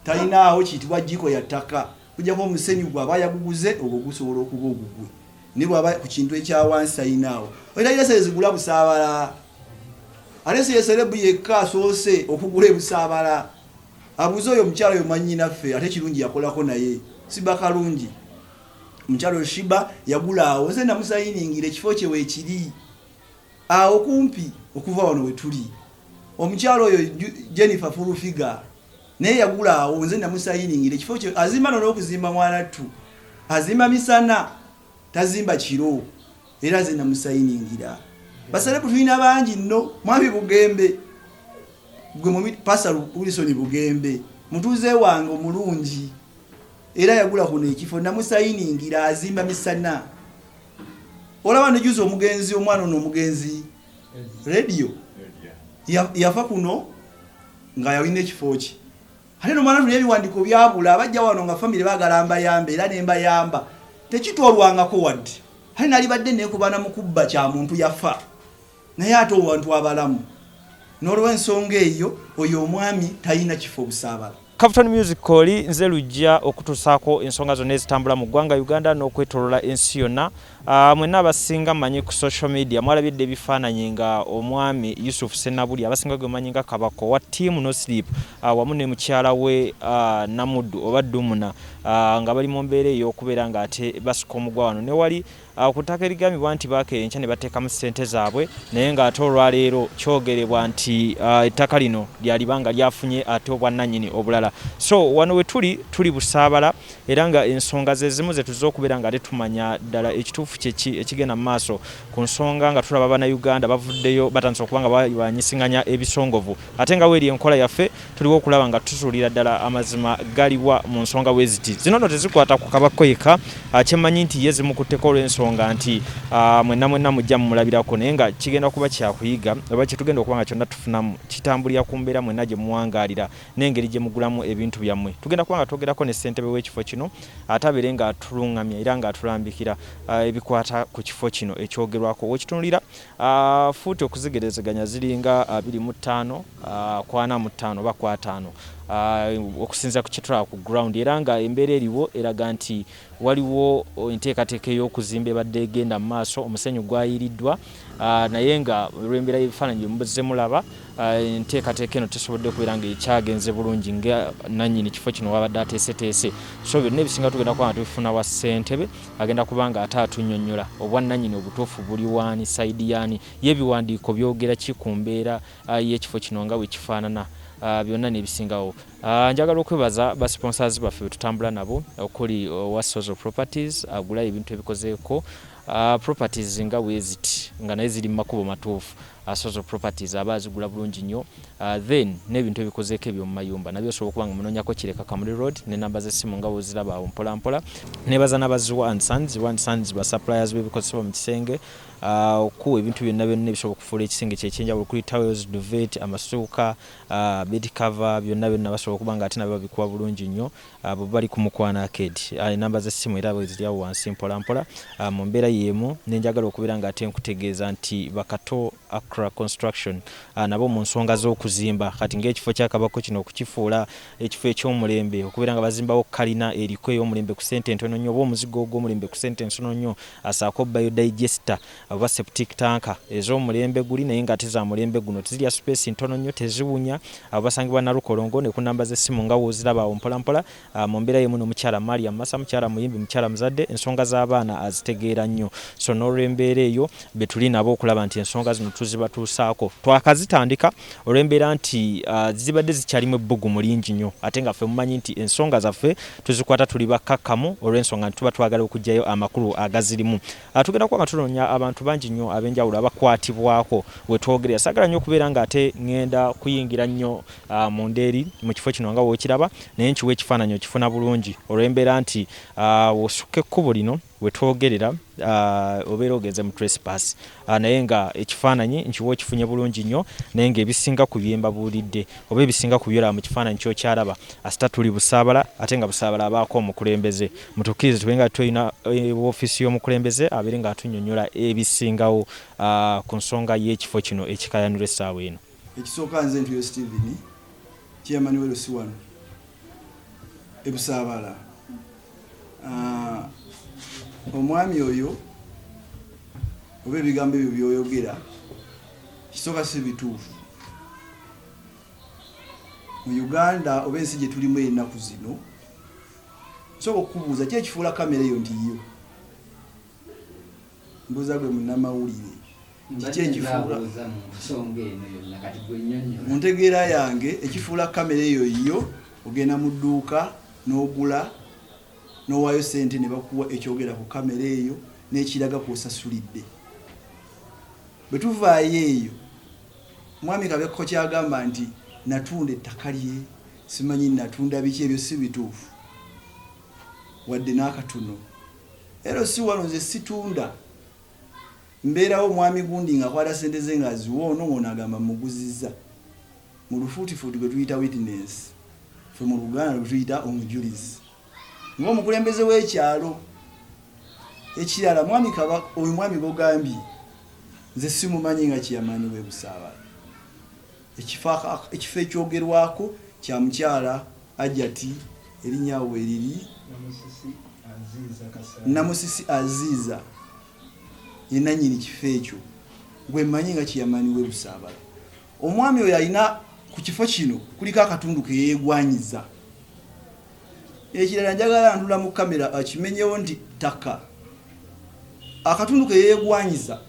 Talinaawo kiyitibwa jjiiko ya ttaka okuggyako omusenyu gw'aba yaguguze ogwo gusobola okuba ogugwe naye bw'aba ku kintu ekya wansi talinaawo. Oyo talina ssente zigula Busaabala. Ate si ye serebu yekka asoose okugula e Busaabala. Abuuze oyo omukyala oyo mwannyinaffe ate ekirungi yakolako naye Siba Kalungi. Omukyala oyo Shiba yagula awo nze namusayiningira ekifo kye weekiri. Awo kumpi okuva wano wetuli. Omukyala oyo Jennifer Full Figure naye yagula awo nze namusayiningira ekifo kye azimba no n'okuzimba mwanattu azimba misana tazimba kiro era nze namusayiningira. Baselebu tulina bangi nno mwami Bugembe gwe mumi Pastor Wilson Bugembe mutuuze wange omulungi era yagula kuno ekifo namusayiningira azimba misana. Olaba ne juzi omugenzi omwana ono omugenzi radio yafa kuno nga yalina ekifo kye ate nomwana tuli ebiwandiiko byabula abajja wano nga famire bagala mbayambe era nembayamba tekitwalwangako wadde ate nalibadde nekubana mukubba kya muntu yafa naye ate owantu abalamu nolwensonga eyo oyo omwami talina kifo busaabala. Cavton Music oli nze Lujja okutusaako ensonga zonna ezitambula mu ggwanga Uganda n'okwetolola ensi yonna. Uh, mwenna abasinga manyi ku social media mwalabye dda ebifaananyi nga omwami Yusuf Ssenabulya abasinga gwe manyi nga Kabaka owa Team No Sleep uh, wamu ne mukyala we uh, Namuddu oba Dumuna uh, nga bali mu mbeera ey'okubeera ng'ate basika omugwa wano ne wali Awo ku ttaka erigambibwa nti baakeera enkya ne bateekamu ssente zaabwe naye ng'ate olwaleero kyogerebwa nti ettaka lino lyaliba nga lyafunye ate obwannannyini obulala. So wano we tuli, tuli Busaabala era nga ensonga ze zimu ze tuzze okubeera nga ate tumanya ddala ekituufu kye ki ekigenda mu maaso ku nsonga nga tulaba Bannayuganda bavuddeyo batandise okuba nga bawaanyisinganya ebisongovu ate nga weeri enkola yaffe tuliwo okulaba nga tuzuulira ddala amazima galiwa mu nsonga weziti. Zino no tezikwata ku Kabakko yekka, ah, kyemmanyi nti ye zimukutteko olw'ensonga nti ah, mwenna mwenna mujja mumulabirako naye nga kigenda kuba kyakuyiga oba kyetugenda okuba nga kyonna tufunamu kitambulira ku mbeera mwenna gye muwangaalira n'engeri gye mugulamu ebintu byammwe. Tugenda kuba nga twogerako ne ssentebe w'ekifo kino ate abeere nga atulungamya era nga atulambikira ah, ebikwata ku kifo kino ekyogerwako. Wekitunulira Fuuti okuzigerezeganya ziringa 25 ku 45 oba ku 50 okusinziira ku kye tulaba ku ground era nga embeera eriwo eraga nti waliwo enteekateeka ey'okuzimba ebadde egenda mu maaso, omusenyu gwayiiriddwa naye nga olw'embeera y'ebifaananyi bye muzze mulaba enteekateeka eno tesobodde kubeera nga ekyagenze bulungi nga nannyini kifo kino wabadde ateeseteese. So byonna ebisinga tugenda kuba nga tubifuna wa ssentebe. Agenda kuba nga ate atunyonyola obwannanyini obutuufu buli waani, side yaani, ye ebiwandiiko byogera ki ku mbeera y'ekifo kino nga bwekifaanana byonna n'ebisingawo. Njagala okwebaza ba sponsors baffe betutambula nabo okuli owa Sozo Properties agula ebintu ebikozeeko properties nga bweziti nga naye ziri mu makubo matuufu. Sozo Properties aba azigula bulungi nnyo then n'ebintu ebikozeeko eby'omu mayumba nabyo osobola okuba nga omunoonyako Kireka Kamuli Road ne namba z'essimu nga bw'oziraba awo mpola mpola. Neebaza n'aba Ziwa and Sons, Ziwa and Sons ba suppliers b'ebikozesebwa mu kisenge okukuwa ebintu byonna byonna ebisobola okufuula ekisenge kyo eky'enjawulo okuli towels, duvet, amasuuka, bed cover byonna byonna basobola okuba nga ate nabyo babikuwa bulungi nnyo. Abo bali ku Mukwano Arcade. Enamba z'essimu era weeziri awo wansi mpola mpola. Mu mbeera y'emu ne njagala okubeera nga ate nkutegeeza nti ba Kato Accra Construction nabo mu nsonga z'okuzimba kati ng'ekifo kya Kabako kino okukifuula ekifo eky'omulembe okubeera nga bazimbawo kalina eriko ey'omulembe ku ssente entono nnyo oba omuzigo ogw'omulembe ku ssente entono nnyo asaako biodigester oba septic tanka ez'omulembe guli naye ng'ate za mulembe guno tezirya supeesi ntono nnyo, teziwunya. Abo basangibwa Nalukolongo ne ku nnamba z'essimu nga w'oziraba awo mpolampola. Mu mbeera y'emu n'omukyala Mariam Massa, mukyala muyimbi, mukyala muzadde, ensonga z'abaana azitegeera nnyo. So n'olw'embeera eyo be tuli nabo okulaba nti ensonga zino tuzibatuusaako. Twakazitandika olw'embeera nti zibadde zikyalimu ebbugumu lingi nnyo ate nga ffe mumanyi nti ensonga zaffe tuzikwata tuli bakkakkamu olw'ensonga nti tuba twagala okuggyayo amakulu agazirimu. Tugenda kuba nga tunoonya abantu bangi nnyo ab'enjawulo abakwatibwako we twogerera. Saagala nnyo okubeera ng'ate ŋŋenda kuyingira nnyo munda eri mu kifo kino nga w'okiraba, naye nkiwa ekifaananyi okifuna bulungi olw'embeera nti w'osukka ekkubo lino we twogerera obeera ogenze mu trespass. Naye nga ekifaananyi nkiwa okifunye bulungi nnyo, naye nga ebisinga ku bye mbabuulidde oba ebisinga ku by'olaba mu kifaananyi ky'okyalaba, asita tuli Busaabala ate nga Busaabala abaako omukulembeze. Mutukkirize tube nga tulina woofiisi y'omukulembeze abeere nga atunnyonnyola ebisingawo ku nsonga y'ekifo kino ekikaayanirwa essaawa eno. Ekisooka nze Ntuyo Steven, Chairman wa LC wano. Ebusaabala. Ah, omwami oyo oba ebigambo ebyo byoyogera kisooka si bituufu mu Uganda oba ensi gye tulimu ennaku zino. Nsooka okukubuuza, ki ekifuula kamera eyo nti yo? Mbuuza gwe munnamawulire, kiki ekifuula mu ntegeera yange ekifuula kamera eyo yo? Ogenda mu dduuka n'ogula n'owaayo sente ne bakuwa ekyogera ku kamera eyo n'ekiraga kw'osasulidde. Bwe tuvaayo eyo, mwami Kabekko kyagamba nti natunda ettaka lye, simanyi natunda biki, ebyo si bituufu wadde n'akatono. Era si wano nze situunda, mbeerawo omwami gundi ng'akwata sente ze ng'aziwa ono, ng'ono agamba muguzizza. Mu lufuutifuuti gwe tuyita witness, ffe mu Luganda gwe tuyita omujulizi, ng'omukulembeze w'ekyalo. Ekirala, mwami Kaba, oyo mwami gogambye nze simumanyi nga kiyamaani w'e Busaabala. Ekifo ekyogerwako kya mukyala Ajati, erinnya awo weriri Namusisi Aziiza, ye nannyini kifo ekyo gwe mmanyi nga kiyamaani w'e Busaabala. Omwami oyo alina ku kifo kino kuliko akatundu ke yeegwanyiza. Ekirala, njagala ntula mu kamera akimenyewo nti ttaka akatundu ke yeegwanyiza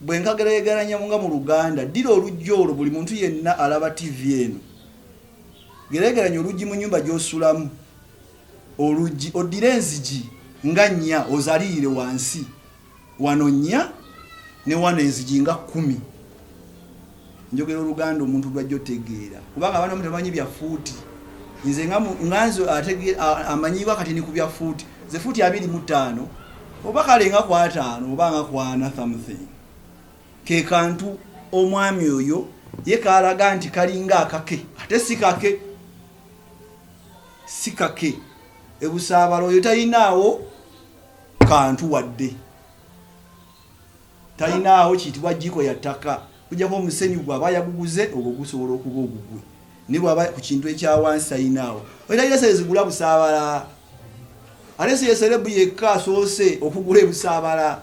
bwe nkageraageranya nga mu Luganda, ddira oluggi olwo, buli muntu yenna alaba ttivi eno, geraageranya oluggi mu nnyumba gy'osulamu, oluggi oddire enzigi nga nnya ozalirire wansi, wano nnya ne wano enzigi nga 10. Njogera Oluganda omuntu lwajja otegeera, kubanga abaana bamu tebamanyi bya fuuti. Nze nga nze amanyiibwa kati ni ku bya fuuti, ze fuuti 25 oba kale nga ku 50 oba nga ku 40 something, ke kantu omwami oyo ye kaalaga nti kalinga akake, ate si kake, si kake. Ebusaabala oyo talinaawo kantu wadde, talinaawo kiyitibwa jjiiko ya ttaka, kujjako omusenyu gw'aba yaguguze, ogwo gusobola okuba ogugwe, naye bw'aba ku kintu ekya wansi talinaawo. Oyo talina sente zigula Busaabala, ate si ye celeb yekka asoose okugula ebusaabala.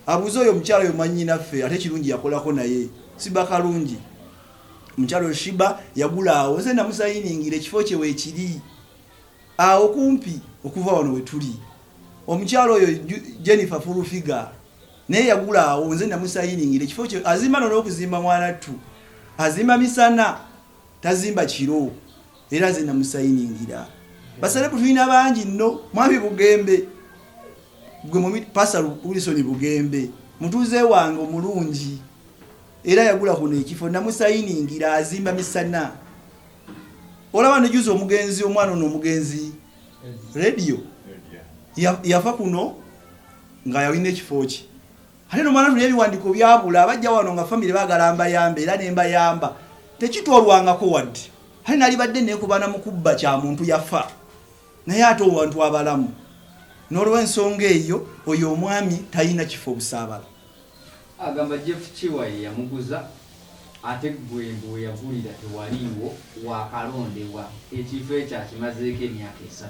Abuuze oyo omukyala oyo mwannyinaffe, ate kirungi yakolako naye Siba Kalungi. Omukyala oyo Shiba yagula awo, nze namusayiningira, ekifo kye weekiri awo kumpi okuva wano we tuli. Omukyala oyo Jennifer Furufiga naye yagula awo, nze namusayiningira, ekifo kye. Azimba no n'okuzimba, mwanattu azimba misana, tazimba kiro, era nze namusayiningira. Ba celeb tulina bangi nno. Mwami Bugembe, gwe mumi Pastor Wilson Bugembe, mutuuze wange omulungi, era yagula kuno ekifo, namusayiningira, azimba misana. Olaba nejuzi omugenzi, omwana ono omugenzi Radio yafa kuno nga yalina ekifo kye, ate nomwana tulina ebiwandiiko byabula. Abajja wano nga famire baagala mbayambe, era nembayamba, tekitwalwangako wadde. Ate nalibadde nekubana mu kubba kya muntu yafa, naye ate obantu abalamu. N'olwensonga eyo, oyo omwami talina kifo Busaabala. Agamba Jeff Kiwa ye yamuguza, ate ggwe mbu we yagulira tewaliiwo, waakalondebwa, ekifo ekyo akimazeeko emyaka 3,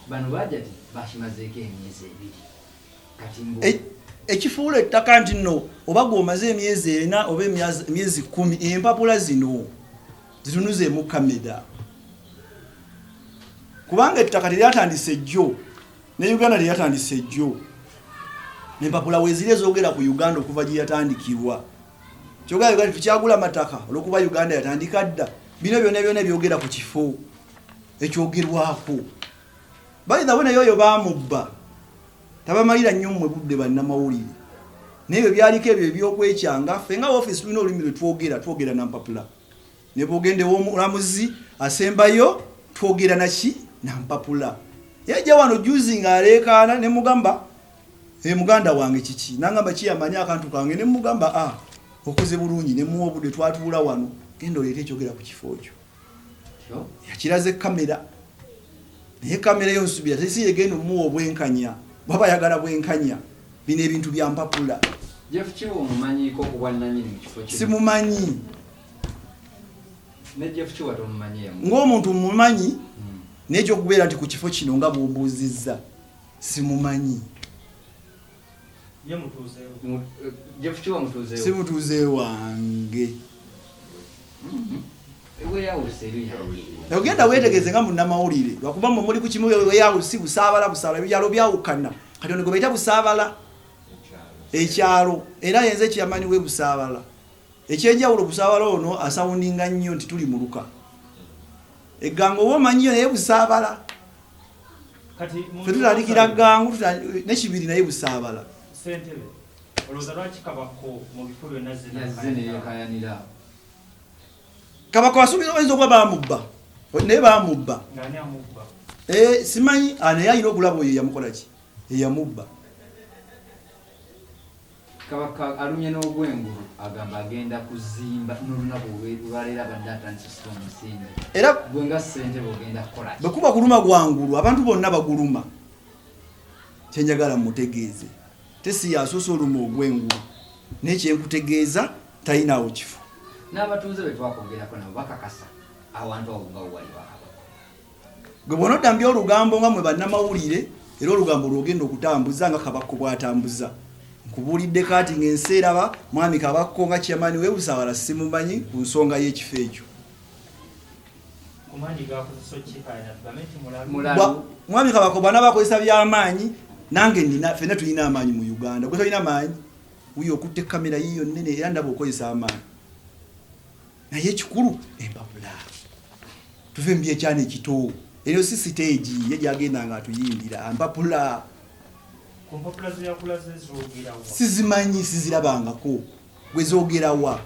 bano ba Hajati bakimazeeko emyezi 2 kati mbu Ekifuula ettaka nti nno oba gw'omaze emyezi 4 oba emyezi 10, empapula zino zitunuzeemu kamera, kubanga ettaka teryatandise jjo ne Uganda teyatandise jjo. Empapula weeziri ezoogera ku Uganda okuva gye yatandikirwa. Kyogera Uganda tukyagula mataka olwokuba Uganda yatandika dda. Bino byonna byonna byogera ku kifo ekyogerwako. By the way, naye oyo baamubba, tabamalira nnyo mmwe budde bannamawulire, naye ebyo byaliko ebyo ebyokwekyanga. Ffe nga ofiisi tulina olulimi lwe twogera, twogera na mpapula. Ne bwogenda ew'omulamuzi asembayo, twogera naki? Na mpapula. Yajja wano juzi ng'aleekaana, ne mugamba, e muganda wange kiki? Nangamba kiyamanyi akantu kange, ne mugamba, a okoze bulungi, ne muwa obudde, twatuula wano, genda oleete ekyogera ku kifo kyo. Yakiraze kamera, naye kamera eyo nsubira tesi yegenda omuwa obwenkanya bwaba ayagala bwenkanya. Bino ebintu bya mpapula. Jeff Kiwa omumanyiiko ku bwannannyini mu kifo kino? Simumanyi. Ne Jeff Kiwa tomumanyi? Ng'omuntu mumanyi. Naye ekyokubeera nti ku kifo kino nga bw'ombuuzizza simumanyi. Ye mutuuze wo? Jeff Kiwa mutuuze wo? Si mutuuze wange. Ogenda weetegereze nga munnamawulire lwakuba mmwe muli ku kimu weyawusi Busaabala Busaabala ebyalo byawukana kati ono gwe bayita Busaabala ekyalo era yenze chairman we Busaabala. Ekyenjawulo Busaabala ono asawundinga nnyo nti tuli muluka egganga oba omanyiyo naye Busaabala fe tutandikira ggangu ne Kibiri naye Busaabala. Ssentebe, olowooza lwaki Kabako mu bifo byonna azze Yazze ne yeekayanira? Kabako asuubira oyinza okuba baamubba naye baamubba. Ng'ani amubba? Simanyi, naye alina okulaba oyo eyamukola ki eyamubba. Kabaka alumye n'ogwengulu agamba agenda kuzimba n'olunaku olwaleero abadde atandise osika omusingi. Era gwe nga ssentebe ogenda kukola ki? Bwe kuba kuluma gwangulu abantu bonna baguluma. Kye njagala mmutegeeze te si y'asoose oluma ogw'engulu naye kye nkutegeeza talinaawo kifo. N'abatuuze be twakwogerako nabo bakakasa awantu awo nga wali wa Kabaka. Gwe bw'onodda mu by'olugambo nga mwe bannamawulire era olugambo lw'ogenda okutambuza nga Kabakko bw'atambuza. Nkubuulidde kaati ng'ensi eraba Mwami Kabakko nga Chairman w'e Busabala simumanyi ku nsonga y'ekifo ekyo. Ku maanyi g'akozesa okukikaayana tugambe nti mulalu? Mulalu. Mwami Kabakko bw'anaaba akozesa by'amaanyi nange nnina, ffenna tulina amaanyi mu Uganda. Gwe tolina maanyi? Wuuyo okutte kkamera yiiyo nnene era ndaba okozesa amaanyi. Naye ekikulu empapula. Tuve mu by'ekyana ekito. Eyo si siteegi ye gy'agenda ng'atuyimbira. Mpapula. Ku mpapula ze yakulaze zoogera wa? Sizimanyi, sizirabangako. Gwe zoogera wa?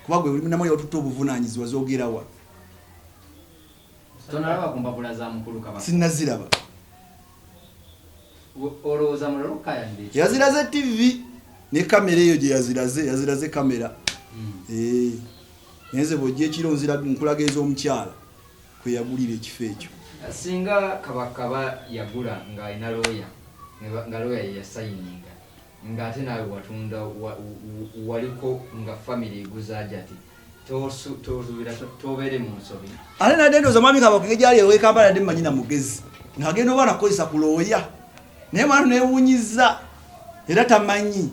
Kuba gwe oli munnamawulire otutte obuvunaanyizibwa, zoogera wa? Tonalaba ku mpapula za mukulu Kabaka? Sinnaziraba. Olowooza mulala okukaayanira ekyo? Yaziraze ttivvi ne kamera eyo gye yaziraze, yaziraze kamera. Naye nze bw'ojja ekiro nzira nkulaga ez'omukyala kwe yagulira ekifo ekyo. Singa Kabaka aba yagula ng'alina looya, nga looya ye yasayininga, ng'ate naawe watunda waliko nga famire eguza Hajati, tosuubira tobeere mu nsobi? Ate nadde ndowooza Mwami Kabaka engeri gy'ali ow'e Kampala nadde mmanyi na mugezi ng'agenda oba nakukozesa ku looya, naye mwana neewuunyizza era tamanyi.